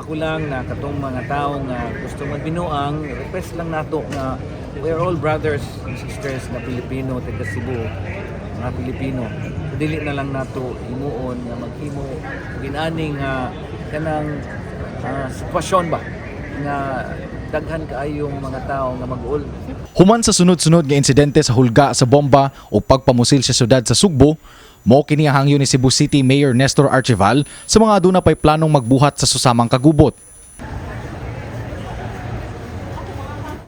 Ako lang na katong mga tao nga gusto magbinuang, request lang nato nga we are all brothers and sisters na Pilipino, taga Cebu, mga Pilipino. So, dili na lang nato himuon nga maghimo ginaning nga kanang sitwasyon ba nga daghan kaayong mga tao nga mag-uol. Human sa sunod-sunod nga insidente sa hulga sa bomba o pagpamusil sa syudad sa Sugbo, mo kini ang hangyo ni Cebu City Mayor Nestor Archival sa mga aduna pay planong magbuhat sa susamang kagubot.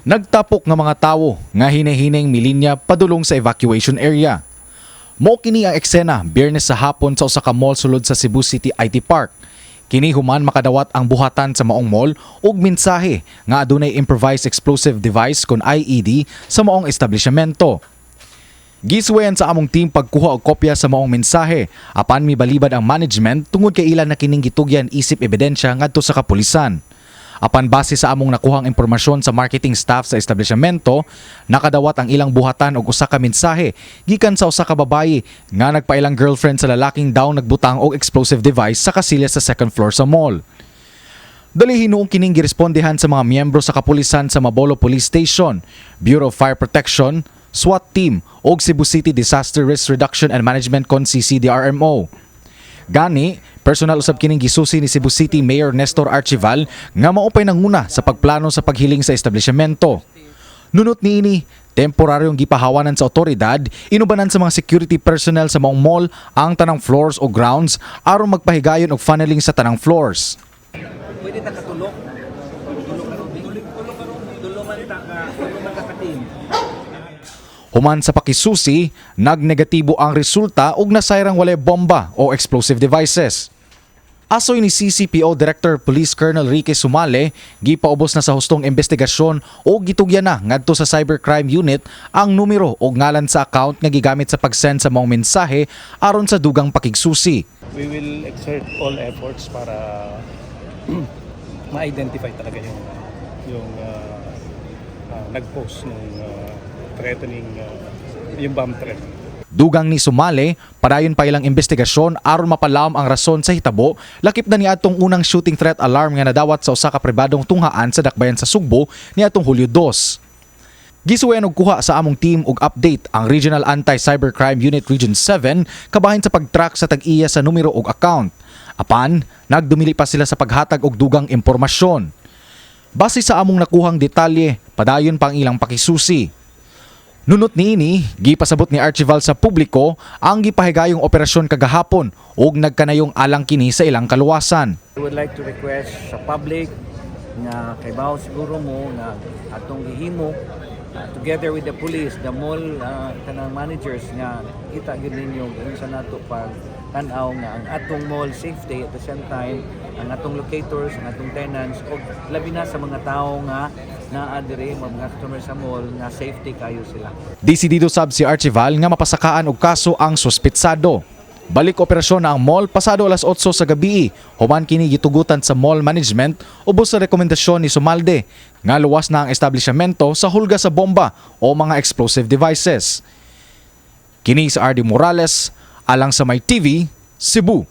Nagtapok nga mga tawo nga hinihining milinya padulong sa evacuation area. Mo kini ang eksena Biyernes sa hapon sa usa ka mall sulod sa Cebu City IT Park. Kini human makadawat ang buhatan sa maong mall ug mensahe nga adunay improvised explosive device kon IED sa maong establishmento. Gisuwayan sa among team pagkuha og kopya sa maong mensahe apan mibalibad ang management tungod kay ila na kining gitugyan isip ebidensya ngadto sa kapulisan. Apan base sa among nakuhang impormasyon sa marketing staff sa establishmento, nakadawat ang ilang buhatan og usa ka mensahe gikan sa usa ka babayi nga nagpailang girlfriend sa lalaking daw nagbutang og explosive device sa kasilya sa second floor sa mall. Dali hinuong kining girespondehan sa mga miyembro sa kapulisan sa Mabolo Police Station, Bureau of Fire Protection, SWAT Team ug Cebu City Disaster Risk Reduction and Management kon CCDRMO. Gani, personal usab kining gisusi ni Cebu City Mayor Nestor Archival nga maupay nanguna sa pagplano sa paghiling sa establishmento. Nunot niini, temporaryong gipahawanan sa otoridad, inubanan sa mga security personnel sa maong mall ang tanang floors o grounds aron magpahigayon og funneling sa tanang floors. Pwede ta katulok. Tulok ka tulo man ta ka, tulo man ta ka team. Human sa pakisusi, nagnegatibo ang resulta ug nasayrang walay bomba o explosive devices. Asoy ni CCPO Director Police Colonel Rique Sumale, gipaubos na sa hustong investigasyon o gitugyan na ngadto sa Cybercrime Unit ang numero o ngalan sa account nga gigamit sa pagsend sa maong mensahe aron sa dugang pakigsusi. We will exert all efforts para ma-identify talaga yung nag-post ng threatening, yung bomb threat. Dugang ni Sumale, padayon pa ilang investigasyon aron mapalawom ang rason sa hitabo, lakip na niadtong unang shooting threat alarm nga nadawat sa usa ka pribadong tunghaan sa dakbayan sa Sugbo niadtong Hulyo 2. Gisuwayan og kuha sa among team og update ang Regional Anti-Cybercrime Unit Region 7 kabahin sa pag-track sa tag-iya sa numero og account. Apan, nagdumili pa sila sa paghatag og dugang impormasyon. Base sa among nakuhang detalye, padayon pa ang ilang pakisusi. Nunot niini, gipasabot ni Archival sa publiko ang gipahigayong operasyon kagahapon ug nagkanayong alang kini sa ilang kaluwasan. I would like to request sa public nga kaybaw siguro mo nga atong gihimo together with the police, the mall kanang managers nga kita gyud ninyo unsa nato pag tan-aw nga ang atong mall safety, at the same time ang atong locators, ang atong tenants ug labi na sa mga tawo nga naa diri, mga customer sa mall, nga safety kayo sila. Desidido sab si Archival nga mapasakaan og kaso ang suspitsado. Balik operasyon na ang mall pasado alas 8 sa gabi. Human kini gitugutan sa mall management ubos sa rekomendasyon ni Sumalde nga luwas na ang establishmento sa hulga sa bomba o mga explosive devices. Kini si RD Morales, alang sa My TV, Cebu.